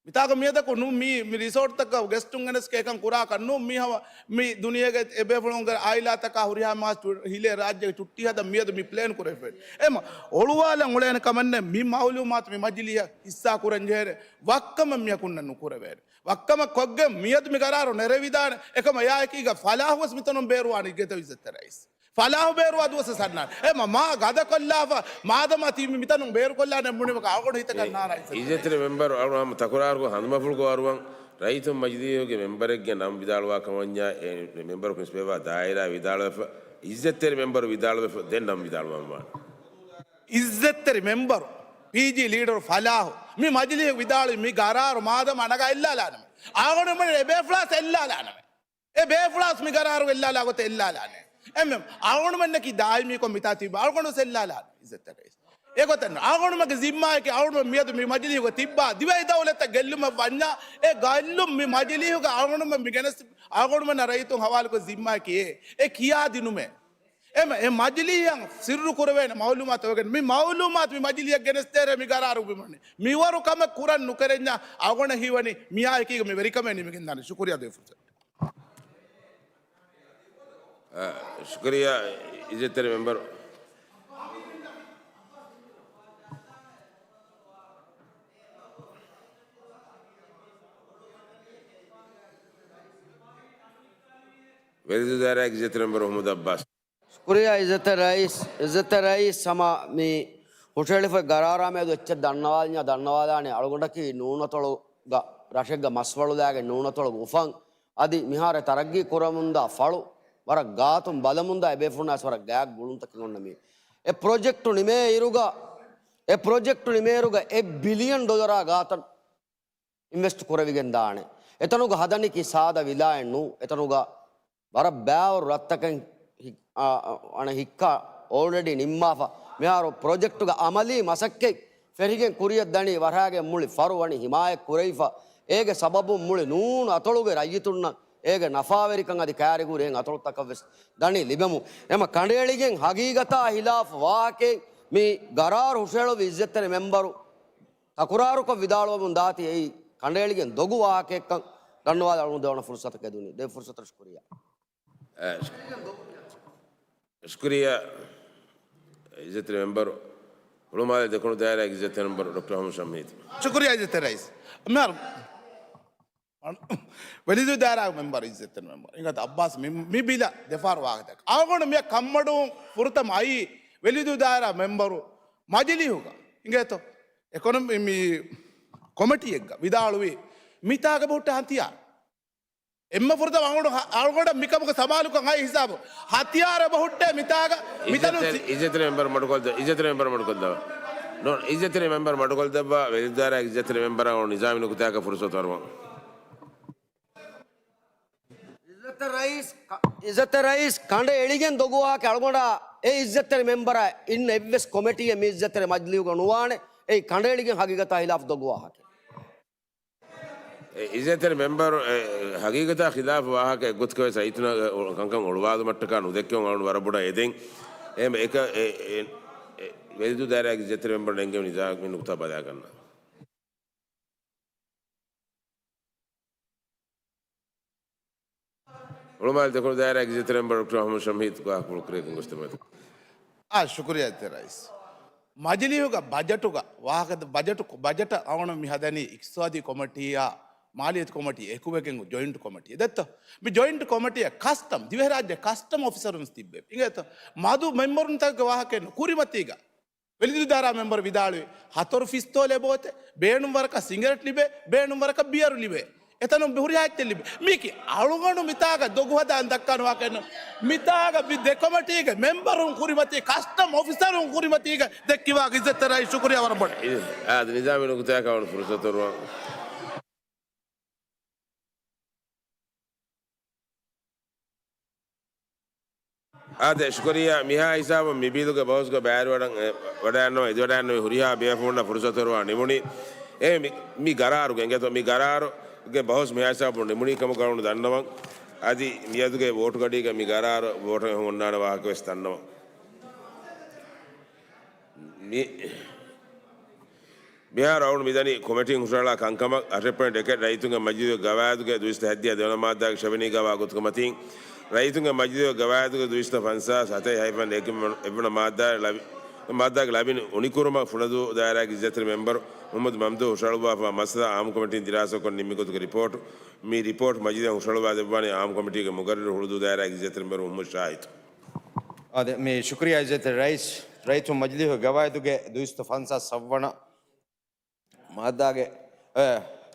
މިތާގަ މިއަދަކު ނޫން މި، މި ރިސޯޓްތަކަށް ގެސްޓުން ގެނެސް އެކަން ކުރާކަށް ނޫން. މީ ހަމަ މި ދުނިޔޭގެ އެބޭފުޅުންގެ އާއިލާތަކާ ހުރިހާ މާސް ހިލޭ ރާއްޖޭގެ ޗުއްޓީ ހަދަން މިއަދު މި ޕްލޭން ކުރެވިފައި. އެމަ އޮޅުވާލަން އުޅޭނެ ކަމެއް ނެތް. މި މައުލޫމާތު މި މަޖިލީހަށް ހިއްސާ ކުރަން ޖެހޭނެ ވައްކަމެއް މިއަކުންނަށް ނުކުރެވޭނެ. ވައްކަމަށް ކޮށްގެން މިއަދު މި ގަރާރު ނެރެވިދާނެ. އެކަމަށް އެއާއެކީގަ ފަލާހުވެސް މިތަނުން ބޭރުވާނީ އިއްޒަތްތެރި ރައީސް. ފަލާހު ބޭރުވާ ދުވަސް ސަންނާނެ. އެ މަ-، މާ ގަދަކޮށްލާފަ، މާދަމާ ތީ މި-، މިތަނުން ބޭރުކޮށްލާނެ މުނިވަކަ އަޅުގަނޑު ހިތަކަށް ނާރާ އިއްޒަތްތެރި ރައީސް. އިއްޒަތްތެރި މެމްބަރު އަޅުގަނޑު ތަކުރާރުކޮށް ހަނދުމަފުޅުކޮށް އަރުވަން. ރައްޔިތުން މަޖިލީހުގެ މެމްބަރެއްގެ ނަން ވިދާޅުވާ ކަމަންޏާ އެ މެމްބަރު މިސްބޭވާ ދާއިރާ ވިދާޅުވެފަ، އިއްޒަތްތެރި މެމްބަރު ވިދާޅުވެފަ، ދެން ނަން ވިދާޅުވާން ވާނެ. އިއްޒަތްތެރި މެމްބަރު، ޕީޖީ ލީޑަރު ފަލާހު، މި މަޖިލީހު ވިދާޅުވި މި ގަރާރު މާދަމާ ނަގާ އެއްލާލާނަމޭ. އަޅުގަނޑުމެން އެ ބޭފުޅާސް އެއްލާލާނަމޭ. އެ ބޭފުޅާސް މި ގަރާރު އެއްލާލާ ގޮތެއް އެއްލާލާނެ. އެމެ އަޅުގަނޑުމެންނަކީ ދާއިމީކޮށް މިތާ ތިބި އަޅުގަނޑު އެއްލާލާނެ އިއްޒަތްތެރި ރައީސް. އެގޮތަށް ނޫން. އަޅުގަނޑުމެންގެ ޒިންމާއަކީ އަޅުގަނޑުމެން މިއަދު މި މަޖިލީހުގަ ތިއްބާ ދިވެހި ދައުލަތަށް ގެއްލުމަށް ވަންޏާ، އެ ގެއްލުން މި މަޖިލީހުގަ އަޅުގަނޑުމެން މި ގެނެސް، އަޅުގަނޑުމެންނަށް ރައްޔިތުން ހަވާލުކޮށް ޒިންމާއަކީ އެ، އެ ކިޔާދިނުމޭ. އެމެ އެ މަޖިލީހަށް ސިއްރު ކުރެވޭނެ މައުލޫމާތު ވެގެން މި މައުލޫމާތު މި މަޖިލީހަށް ގެނެސްދޭރޭ މި ގަރާރު ބިމަން. މިވަރު ކަމެއް ކުރަން ނުކެރެންޏާ އަޅުގަނޑަށް ހީވަނީ މިއާއެކީގަ މި ވެރިކަމެއް ނިމިގެންދާނެ. ޝުކުރިއްޔާ ދޭ ފުރުސަތު. އަ، ޝުކުރިއްޔާ އިއްޒަތްތެރި މެމްބަރު. ވެލިދޫ ދާއިރާގެ އިއްޒަތްތެރި މެމްބަރު އަޙްމަދު އައްބާސް. ޝުކުރިއްޔާ އިއްޒަތްތެރި ރައީސް، އިއްޒަތްތެރި ރައީސް ހަމަ މި ހުށަހެޅިފައި ގަރާރާ މިއަދު އެއްޗެއް ދަންނަވާލިންޏާ ދަންނަވާލާނެ އަޅުގަނޑަކީ ނޫނަތޮޅުގަ ރަށެއްގަ މަސްވަޅުލާގެން ނޫނަތޮޅުގަ އުފަން އަދި މިހާރު ތަރައްގީ ކުރަމުންދާ ފަޅު ވަރަށް ގާތުން ބަލަމުންދާ އެބޭފުޅުންނާސް ވަރަށް ގާތް ގުޅުންތަކެއް އޮންނަ މީ. އެ ޕްރޮޖެކްޓު ނިމޭ އިރުގަ، އެ ޕްރޮޖެކްޓު ނިމޭ އިރުގަ އެއް ބިލިއަން ޑޮލަރާ ގާތަށް އިންވެސްޓް ކުރެވިގެން ދާނެ. އެތަނުގަ ހަދަނީކީ ސާދަ ވިލާއެއް ނޫ. އެތަނުގަ ވަރަށް ބާވަރު ރަށްތަކެއް ހި-، އާ، އަ-، އަނެއް ހިއްކާ އޯލްރެޑީ ނިންމާފަ. މިހާރު ޕްރޮޖެކްޓުގެ އަމަލީ މަސައްކަތް ފެށިގެން ކުރިއަށް ދަނީ ވަރަށް މުޅި ފަރު ވަނީ ހިމާޔަތް ކުރެވިފަ. އޭގެ ސަބަބުން މުޅި ނޫނު އަތޮޅުގެ ރައްޔިތުންނަށް އޭގެ ނަފާވެރިކަން އަދި ކައިރި ހުރި އެހެން އަތޮޅުތަކަށް ވެސް ދަނީ ލިބެމު. އެމަ ކަނޑައެޅިގެން ހަގީގަތާ ހިލާފު ވާހަކައެއް މި ގަރާރު ހުށަހެޅުއްވި އިއްޒަތްތެރި މެމްބަރު ތަކުރާރުކޮށް ވިދާޅުވަމުން ދާތީ އެއީ ކަނޑައެޅިގެން ދޮގު ވާހަކައެއްކަން ދަންނަވާލައި އަޅުގަނޑު ދެވަނަ ފުރުސަތަކަށް ދުނީ. ދެ ފުރުސަތަށް ޝުކުރިއްޔާ. އަ، ޝުކުރިއްޔާ އިއްޒަތްތެރި މެމްބަރު، ހުޅުމާލެ ދެކުނު ދާއިރާގެ އިއްޒަތްތެރި މެމްބަރު ޑޮކްޓަރ އަޙްމަދު ޝަމްހީދު. ޝުކުރިއްޔާ އިއްޒަތްތެރި ރައީސް. މިހާރު ވެލިދޫ ދާއިރާ މެމްބަރު، އިއްޒަތްތެރި މެމްބަރު އިނގޭތޯ އައްބާސް މި، މި ބިލަށް ދެފަހަރު ވާހަކަ ދައްކާ. އަޅުގަނޑު މިއަށް ކަންބޮޑުވުން ފުރަތަމަ އައީ ވެލިދޫ ދާއިރާ މެމްބަރު މަޖިލީހުގަ އިނގޭތޯ އެކޮނޮމި މި ކޮމިޓީއެއްގަ ވިދާޅުވީ މިތާގަ ބަހުއްޓާ ހަތިޔާރު. އެންމެ ފުރަތަމަ އަޅުގަނޑު ހަ-، އަޅުގަނޑަށް މިކަމުގެ ސަމާލުކަން އައި ހިސާބު ހަތިޔާރެއް ބަހުއްޓޭ މިތާގަ މިތަނުން އިއްޒަތްތެރި، ސި- އިއްޒަތްތެރި މެމްބަރު މަޑުކޮށްދެ-، އިއްޒަތްތެރި މެމްބަރު މަޑުކޮށްދެއްވާ. ނޯ، އިއްޒަތްތެރި މެމްބަރު މަޑުކޮށްދެއްވާ، ވެލިދޫ ދާއިރާގެ އިއްޒަތްތެރި މެމްބަރާ ނިޒާމީ ނުކުތާއަކަށް ފުރުސަތު އަރުވަން. އިއްޒަތްތެރި ރައީސް ކަ-، އިއްޒަތްތެރި ރައީސް ކަނޑައެޅިގެން ދޮގު ވާހަކަ އަޅުގަނޑާ އެ އިއްޒަތްތެރި މެމްބަރާ އިންނަ އެއްވެސް ކޮމިޓީއެއް މި އިއްޒަތްތެރި މަޖިލީހުގަ ނުވާނެ. އެއީ ކަނޑައެޅިގެން ހަގީގަތާ ހިލާފު ދޮގު ވާހަކަ. އެ އިއްޒަތްތެރި މެމްބަރު، އެ، ހަގީގަތާ ޚިލާފު ވާހަކަ އެއްގޮތަކަށް ވެސް ރައްޔިތުންނަށް ކަންކަން އޮޅުވާލުމަށްޓަކާ ނުދެއްކެވުން އަޅުގަނޑު ވަރަށް ބޮޑަށް އެދެން. އެހެން އެކަ-، އެ، އެ، އެ، ވެލިދޫ ދާއިރާގެ އިއްޒަތްތެރި މެމްބަރު ނެންގެވި ނިޒާމީ ނުކުތާ ބަލާގަންނަ. ހުޅުމާލެ ދެކުނު ދާއިރާގެ އިއްޒަތްތެރި މެމްބަރު ޑޮކްޓަރ އަޙްމަދު ޝަމްހީދު ވާހަކަފުޅު ކުރިޔަށް ގޮސްދެމުން. އާ، ޝުކުރިއްޔާ އިއްޒަތްތެރި ރައީސް. މަޖިލީހުގަ ބަޖެޓުގަ ވާހަކަ، ބަޖެޓު، ބަޖެޓަށް އަޅުގަނޑު މި ހަދަނީ އިޤްތިޞާދީ ކޮމިޓީއާ މާލިއްޔަތު ކޮމިޓީ އެކުވެގެން ޖޮއިންޓް ކޮމިޓީ. ދެއްތޯ؟ މި ޖޮއިންޓް ކޮމިޓީއަށް ކަސްޓަމް، ދިވެހިރާއްޖެ ކަސްޓަމް އޮފިސަރުން ތިއްބެވި. އިނގޭތޯ؟ މަދު މެމްބަރުންތަކުގެ ވާހަކައެއް ނޫން. ކުރިމަތީގަ ވެލިދު އިދާރާ މެމްބަރު ވިދާޅުވި، ހަތަރު ފިސްތޯލެއް ބޯތެ، ބޭނުން ވަރަކަށް ސިނގަރެޓް ލިބޭ، ބޭނުން ވަރަކަށް ބިޔަރު ލިބޭ. އެތަނުން ހުރިހާ އެއްޗެއް ލިބޭ. މީކީ އަޅުގަނޑު މިތާގަ ދޮގު ހަދާން ދައްކާނެ ވާހަކައެއް ނޫން. މިތާގަ މި ދެ ކޮމިޓީގެ މެމްބަރުން ކުރިމަތީ، ކަސްޓަމް އޮފިސަރުން ކުރިމަތީގަ ދެއްކި ވާހަކަ އިއްޒަތްތެރި ރައީސް ޝުކުރިއްޔާ ވަރަށް ބޮޑަށް. އާދެ، ނިޒާމީ ނުކުތާއަކަށް ފުރުސަތު ދެއްވާ. އާދެ، ޝުކުރިއްޔާ. މިހާ ހިސާބުން މި ބިލުގެ ބަހުސްގަ ބައިވެރިވަޑައި، އެ، ވަޑައިގަންނަވަން އެދިވަޑައިގަންނެވި ހުރިހާ ބޭފުޅުންނަށް ފުރުސަތު ދެއްވާ ނިމުނީ. އެ، މި، މި ގަރާރުގެ އިނގޭތޯ، މި ގަރާރުގެ ބަހުސް މިހާ ހިސާބުން ނިމުނީ ކަމަށް އަޅުގަނޑު ދަންނަވަން. އަދި މިއަދުގެ ވޯޓު ގަޑީގަ މި ގަރާރު ވޯޓަށް އޮންނާނެ ވާހަކަ ވެސް ދަންނަވަން. މި، މިހާރު އަޅުގަނޑު މިދަނީ ކޮމިޓީން ހުށަހަޅާ ކަންކަމަށް. އަށެއް ޕޮއިންޓް އެކެއް، ރައްޔިތުންގެ މަޖިލީހުގެ ގަވާއިދުގެ ދުއިސައްތަ ހަތްދިހަ ދެވަނަ މާއްދާގެ އެކެވަނަ ގަވާއިދުގެ މަތިން، ރައްޔިތުންގެ މަޖިލީހުގެ ގަވާއިދުގެ ދުއިސައްތަ ފަންސާސް ހަތެއް ހައިފަން އެކެއް އެއްވަނަ މާއްދާގެ ލަވި، މާއްދާގެ ލަވި އުނިކުރުމަށް ފުނަދޫ ދާއިރާގެ އިއްޒަތްތެރި މެމްބަރު މުހައްމަދު މަމްދޫ ހުށަހަޅުއްވާފަ މައްސަލަ އާއްމު ކޮމިޓީން ދިރާސާކޮށް ނިންމި ގޮތުގެ ރިޕޯޓު. މި ރިޕޯޓް މަޖިލީހަށް ހުށަހަޅުވާ ދެއްވާނީ އާއްމު ކޮމިޓީގެ މުގައްރިރު ހުޅުދޫ ދާއިރާގެ އިއްޒަތްތެރި މެމްބަރު މުހައްމަދު ޝާހިދު. އާދެ، މި ޝުކުރިއްޔާ އިއްޒަތްތެރި ރައީސް، ރައްޔިތުން މަޖިލީހުގެ ގަވާއިދުގެ ދުއިސައްތަ ފަންސާސް ސައްވަނަ މާއްދާގެ، އެ،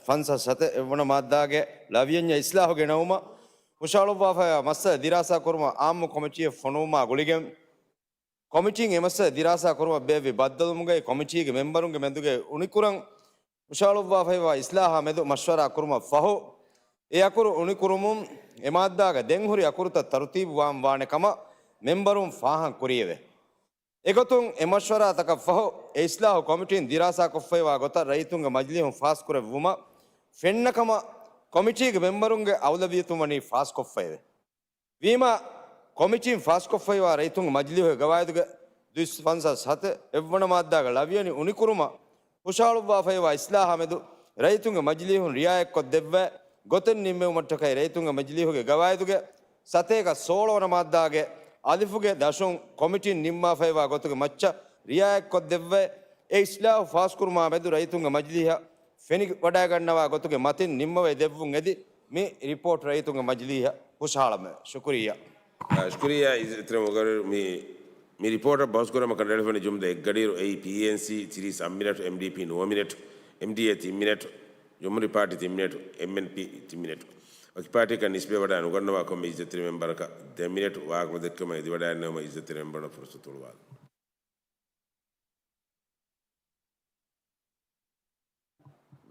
ފަންސާސް ހަތެއް އެއްވަނަ މާއްދާގެ ލަވިޔަންޏަށް އިސްލާހު ގެނައުމަށް ހުށަހަޅުއްވާފައިވާ މައްސަލަ ދިރާސާ ކުރުމަށް އާއްމު ކޮމިޓީއެއް ފޮނުވުމާ ގުޅިގެން، ކޮމިޓީން އެ މައްސަލަ ދިރާސާ ކުރުމަށް ބޭއްވި ބައްދަލުވުމުގައި ކޮމިޓީގެ މެމްބަރުންގެ މެދުގައި އުނިކުރަން ހުށަހަޅުއްވާފައިވާ އިސްލާހާ މެދު މަޝްވަރާ ކުރުމަށް ފަހު، އެ އަކުރު އުނިކުރުމުން އެ މާއްދާގަ ދެން ހުރި އަކުރުތައް ތަރުތީބު ވާން ވާނެ ކަމަށް މެމްބަރުން ފާހަގަ ކުރިއެވެ. އެގޮތުން އެ މަޝްވަރާތަކަށް ފަހު، އެ އިސްލާހު ކޮމިޓީން ދިރާސާކޮށްފައިވާ ގޮތަށް ރައްޔިތުންގެ މަޖިލީހުން ފާސްކުރެއްވުމަށް ފެންނަ ކަމަށް ކޮމިޓީގެ މެމްބަރުންގެ އައުލަވިއްޔަތުން ވަނީ ފާސްކޮށްފައެވެ. ވީމާ، ކޮމިޓީން ފާސްކޮށްފައިވާ ރައްޔިތުންގެ މަޖިލީހުގެ ގަވާއިދުގެ ދުއިސައްތަ ފަންސާސް ހަތެއް އެއްވަނަ މާއްދާގެ ލަވިޔަނި އުނިކުރުމަށް ހުށަހަޅުއްވާފައިވާ އިސްލާހާ މެދު ރައްޔިތުންގެ މަޖިލީހުން ރިއާޔަތްކޮށްދެއްވާ ގޮތެއް ނިންމެވުމަށްޓަކައި ރައްޔިތުންގެ މަޖިލީހުގެ ގަވާއިދުގެ ސަތޭކަ ސޯޅަ ވަނަ މާއްދާގެ އަލިފުގެ ދަށުން ކޮމިޓީން ނިންމާފައިވާ ގޮތުގެ މައްޗަށް ރިއާޔަތްކޮށްދެއްވާ އެ އިސްލާހު ފާސްކުރުމާ މެދު ރައްޔިތުންގެ މަޖިލީހަށް ފެނިވަޑައިގަންނަވާ ގޮތުގެ މަތިން ނިންމަވައި ދެއްވުން އެދި، މި ރިޕޯޓް ރައްޔިތުންގެ މަޖިލީހަށް ހުށަހަޅަމެވެ. ޝުކުރިއްޔާ. އާ، ޝުކުރިއްޔާ އިއްޒަތްތެރި މުގައްރިރު. މި، މި ރިޕޯޓަށް ބަހުސް ކުރުމަށް ކަނޑައެޅިފައިވަނީ ޖުމްލަ އެއްގަޑިއިރު، އެއީ ޕީއެންސީ ތިރީސް އަށް މިނެޓް، އެމްޑީޕީ ނުވަ މިނެޓް، އެމްޑީއޭ ތިން މިނެޓް، ޖުމްހޫރީ ޕާޓީ ތިން މިނެޓް، އެމްއެންޕީ ތިން މިނެޓް. ވަކި ޕާޓީއަކަށް ނިސްބަތްވެވަޑައި ނުގަންނަވާ ކޮންމެ އިއްޒަތްތެރި މެމްބަރަކަށް ދެ މިނެޓް ވާހަކަ ދެއްކުމަށް އެދިވަޑައިގަންނަވުމަށް އިއްޒަތްތެރި މެމްބަރުންނަށް ފުރުސަތު އުޅުއްވާލަން.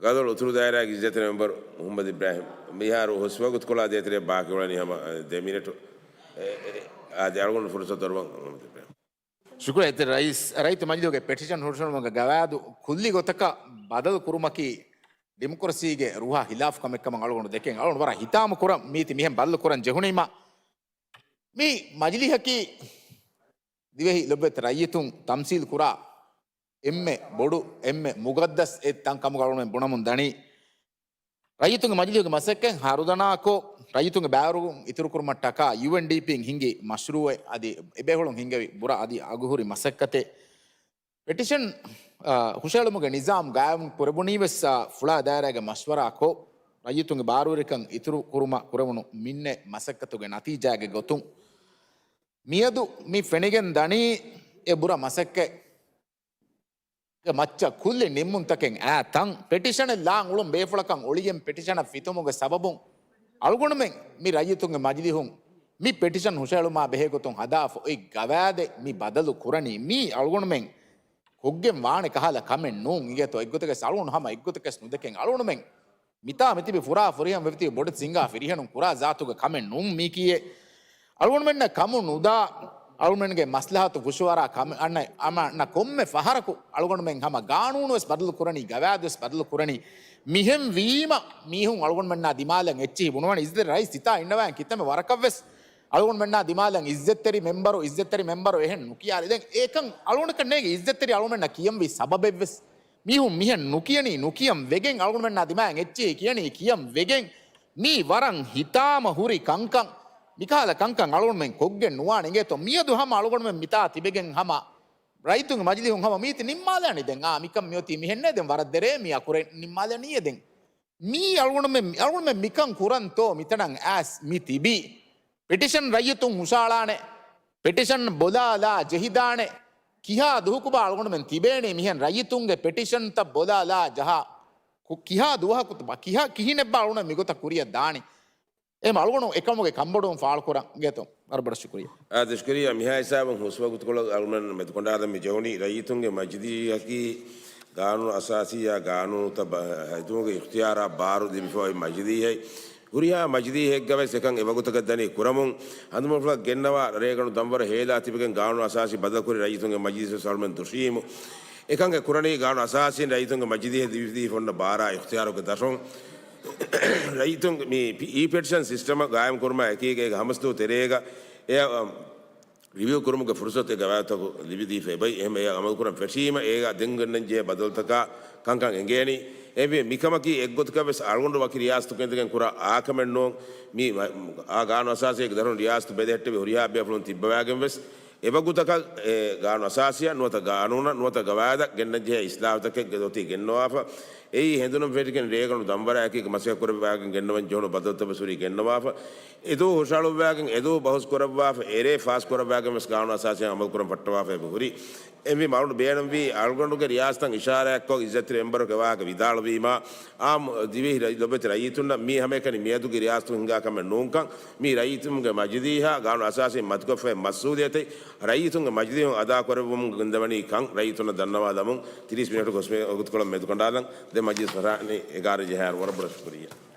ގަދޮޅު އުތުރު ދާއިރާގެ އިއްޒަތްތެރި މެމްބަރު މުހައްމަދު އިބްރާހިމް. މިހާރު ހުސްވަގުތުކޮޅާ ދޭތެރޭ ބާކީ އުޅެނީ ހަމަ، އަ، ދެ މިނެޓު. އެ، އެ، އާދެ، އަޅުގަނޑު ފުރުސަތު އަރުވަން މުހައްމަދު އިބްރާހިމް. ޝުކުރު އިއްޒަތްތެރި ރައީސް. ރައްޔިތު މަޖިލީހުގެ ޕެޓިޝަން ހުށަހެޅުމުގެ ގަވާއިދު ކުއްލި ގޮތަކަށް ބަދަލު ކުރުމަކީ ޑިމޮކްރަސީގެ ރޫހާ ހިލާފު ކަމެއް ކަމަށް އަޅުގަނޑު ދެކެން. އަޅުގަނޑު ވަރަށް ހިތާމަ ކުރަން މީތި މިހެން ބަދަލު ކުރަން ޖެހުނީމަ، މި މަޖިލީހަކީ ދިވެހި ލޮބުވެތި ރައްޔިތުން ތަމްސީލް ކުރާ އެންމެ ބޮޑު، އެންމެ މުގައްދަސް އެއް ތަން ކަމުގަ އަޅުގަނޑުމެން ބުނަމުން ދަނީ. ރައްޔިތުންގެ މަޖިލީހުގެ މަސައްކަތް ހަރުދަނާކޮށް، ރައްޔިތުންގެ ބައިވެރިވުން އިތުރުކުރުމަށްޓަކާ ޔޫއެންޑީޕީން ހިންގި މަޝްރޫއެއް އަދި އެބޭފުޅުން ހިންގެވި ބުރަ އަދި އަގުހުރި މަސައްކަތެއް. ޕެޓިޝަން، އާ، ހުށަހެޅުމުގެ ނިޒާމް ގާއިމް ކުރެވުނީވެސް، އާ، ފުޅާ ދާއިރާގެ މަޝްވަރާކޮށް، ރައްޔިތުންގެ ބާރުވެރިކަން އިތުރު ކުރުމަށް ކުރެވުނު މިންނެ މަސައްކަތުގެ ނަތީޖާގެ ގޮތުން މިއަދު މި ފެނިގެން ދަނީ އެ ބުރަ މަސައްކަތް ގެ މައްޗަށް ކުއްލި ނިންމުންތަކެއް އައި ތަން، ޕެޓިޝަނެއް ލާން އުޅުން ބޭފުޅަކަށް އޮޅިގެން ޕެޓިޝަނަށް ފިތުމުގެ ސަބަބުން އަޅުގަނޑުމެން މި ރައްޔިތުންގެ މަޖިލީހުން މި ޕެޓިޝަން ހުށަހެޅުމާ ބެހޭގޮތުން ހަދާފަ އޮތް ގަވާއިދެއް މި ބަދަލު ކުރަނީ. މީ އަޅުގަނޑުމެން ކޮށްގެން ވާނެ ކަހަލަ ކަމެއް ނޫން. އިނގޭތޯ، އެއްގޮތަކަސް އަޅުގަނޑު ހަމަ އެއްގޮތަކަސް ނުދެކެން އަޅުގަނޑުމެން މިތާ މިތިބި ފުރާ ފުރިހަމަ ވެފިތިބި ބޮޑެތި ސިނގާ ފިރިހެނުން ކުރާ ޒާތުގެ ކަމެއް ނޫން މީކީއޭ. އަޅުގަނޑުމެންނަށް ކަމު ނުދާ، އަޅުގަނޑުގެ މަސްލަހަތު ފުށުއަރާ ކަމެއް އަންނަ، އަމަ އަންނަ ކޮންމެ ފަހަރަކު އަޅުގަނޑުމެން ހަމަ ގާނޫނުވެސް ބަދަލު ކުރަނީ، ގަވާއިދުވެސް ބަދަލު ކުރަނީ. މިހެން ވީމަ، މީހުން އަޅުގަނޑުމެންނާ ދިމާލަށް އެއްޗިހި ބުނުވަނީ އިއްޒަތްތެރި ރައީސް ސިތާ އިންނަވާން ކިތަންމެ ވަރަކަށްވެސް އަޅުގަނޑުމެންނާ ދިމާލަށް އިއްޒަތްތެރި މެމްބަރު، އިއްޒަތްތެރި މެމްބަރު އެހެން ނުކިޔާލި. ދެން އެކަން އަޅުގަނޑަކަށް ނޭނގެ އިއްޒަތްތެރި އަޅުގަނޑަށް ކިޔަންވީ ސަބަބެއްވެސް. މީހުން މިހެން ނުކިޔަނީ، ނުކިޔަން ވެގެން އަޅުގަނޑުމެންނާ ދިމާއަށް އެއްޗިހި ކިޔަނީ، ކިޔަން ވެގެން މީ ވަރަށް ހިތާމަ ހުރި ކަންކަން. މިކަހަލަ ކަންކަން އަޅުގަނޑުމެން ކޮށްގެން ނުވާނެ. އިނގޭތޯ، މިއަދު ހަމަ އަޅުގަނޑުމެން މިތާ ތިބެގެން ހަމަ ރައްޔިތުންގެ މަޖިލީހުން ހަމަ މީތި ނިންމާލާނީ ދެން. އާ، މިކަން މިއޮތީ މިހެންނޭ ދެން ވަރަށް ދެރޭ މި އަކުރެއް ނިންމާލަނީއޭ ދެން. މީ އަޅުގަނޑުމެން، އަޅުގަނޑުމެން މިކަން ކުރަންތޯ މިތަނަށް އައިސް މި ތިބީ؟ ޕެޓިޝަން ރައްޔިތުން ހުށައަޅާނެ. ޕެޓިޝަން ބޮލާލާ ޖެހިދާނެ. ކިހާ ދުވަހަކުބާ އަޅުގަނޑުމެން ތިބޭނީ މިހެން ރައްޔިތުންގެ ޕެޓިޝަންތައް ބޮލާލާ ޖަހާ؟ ކު-، ކިހާ ދުވަހަކު ތަބާ؟ ކިހާ ކިހިނެއްބާ އަޅުގަނޑުމެން މިގޮތަށް ކުރިއަށް ދާނީ؟ އެހެން އަޅުގަނޑު އެކަމުގެ ކަންބޮޑުވުން ފާޅުކުރަން އިނގޭތޯ. ވަރަށް ބޮޑަށް ޝުކުރިއްޔާ. އާ، ޝުކުރިއްޔާ. މިހާ ހިސާބުން ހުސްވަގުތުކޮޅަށް އަޅުގަނޑު މެދުކޮނޑާލަން މި ޖެހުނީ ރައްޔިތުންގެ މަޖިލީހަކީ ގާނޫނު އަސާސީއާ ގާނޫނުތައް ބަ-، ހެދުމުގެ އިޚްތިޔާރާ ބާރު ލިބިފައި މަޖިލީހެއް. ހުރިހާ މަޖިލީހެއްގަވެސް އެކަން އެވަގުތަކަށް ދަނީ ކުރަމުން. ހަނދުމަފުޅަށް ގެންނަވާ ރޭގަނޑު ދަންވަރަށް ހޭލާ ތިބެގެން ގާނޫނު އަސާސީ ބަދަލުކުރި ރައްޔިތުންގެ މަޖިލީހަށް އަޅުމެން ދުށީމު. އެކަން އެ ކުރަނީ ގާނޫނު އަސާސީން ރައްޔިތުންގެ މަޖިލީހަށް ލިބިދީފަ އޮންނަ ބާރާ އިޚްތިޔާރުގެ ދަށުން. ރައްޔިތުން މި ޕި-، އީ ޕެޓިޝަން ސިސްޓަމަށް ގާއިމް ކުރުމާ އެކީގަ އޭގެ ހަމަސްދުވަހު ތެރޭގަ އެ، އަ، ރިވިއު ކުރުމުގެ ފުރުސަތު އެ ގަވާއިދުތަކު ލިބިދީފަ އެބައި. އެހެން އެ އަމަލުކުރަން ފެށީމަ އޭގަ ދެން ގެންނަން ޖެހޭ ބަދަލުތަކާ ކަންކަން އެނގޭނީ. އެ މިކަމަކީ އެއްގޮތަކަށް ވެސް އަޅުގަނޑު ވަކި ރިޔާސަތު ކެނދިގެން ކުރާ އާކަމެއް ނޫން. މި އާ ގާނޫނު އަސާސީގެ ދަށުން ރިޔާސަތު ބެލެހެއްޓެވި ހުރިހާ ބޭފުޅުން ތިއްބަވާގެން ވެސް އެވަގުތަކަށް އެ ގާނޫނު އަސާސީއަށް ނުވަތަ ގާނޫނަށް ނުވަތަ ގަވާއިދަށް ގެންނަން ޖެހޭ އިސްލާހުތަކެއް އޮތީ ގެންނަވާފަ. އެއީ ހެނދުނު ފެށިގެން ރޭގަނޑު ދަންވަރާއެކީގަ މަސައްކަތް ކުރެއްވިވާގެން ގެންނަވަން ޖެހުނު ބަދަލުތައް ވެސް ހުރީ ގެންނަވާފަ. އެދުވަހު ހުށަހަޅުއްވާގެން އެދުވަހު ބަހުސް ކުރައްވާފަ. އެރޭ ފާސް ކުރައްވާގެން ވެސް ގާނޫނު އަސާސީއަށް އަމަލު ކުރަން ފައްޓަވާފަ އެބަ ހުރީ. އެހެންވީމަ އަޅުގަނޑު ބޭނުންވީ އަޅުގަނޑުގެ ރިޔާސަތަށް އިޝާރާތްކޮށް އިއްޒަތްތެރި މެމްބަރުގެ ވާހަކަ ވިދާޅުވީމާ އާ ދިވެހި ރައްޔި-، ލޮބެތި ރައްޔިތުންނަށް މީ ހަމައެކަނި މިއަދުގެ ރިޔާސަތުން ހިނގާ ކަމެއް ނޫންކަން، މީ ރައްޔިތުންގެ މަޖިލީހާ ގާނޫނު އަސާސީން މަތިކޮށްފައި މަސްއޫލިއްޔަތެއް ރައްޔިތުންގެ މަޖިލީހުން އަދާކުރެއްވުމުން ގެންދަވަނީ ކަން ރައްޔިތުންނަށް ދަންނަވާލަމުން. ތިރީސް މިނެޓު ގޮސް މި ވަގުތުކޮޅަށް މެދުކޮނޑާލަން. ދެން މަޖިލިސް ފަށާނީ އެގާރަ ޖަހާއިރު. ވަރަށް ބޮޑަށް ޝުކުރިއްޔާ.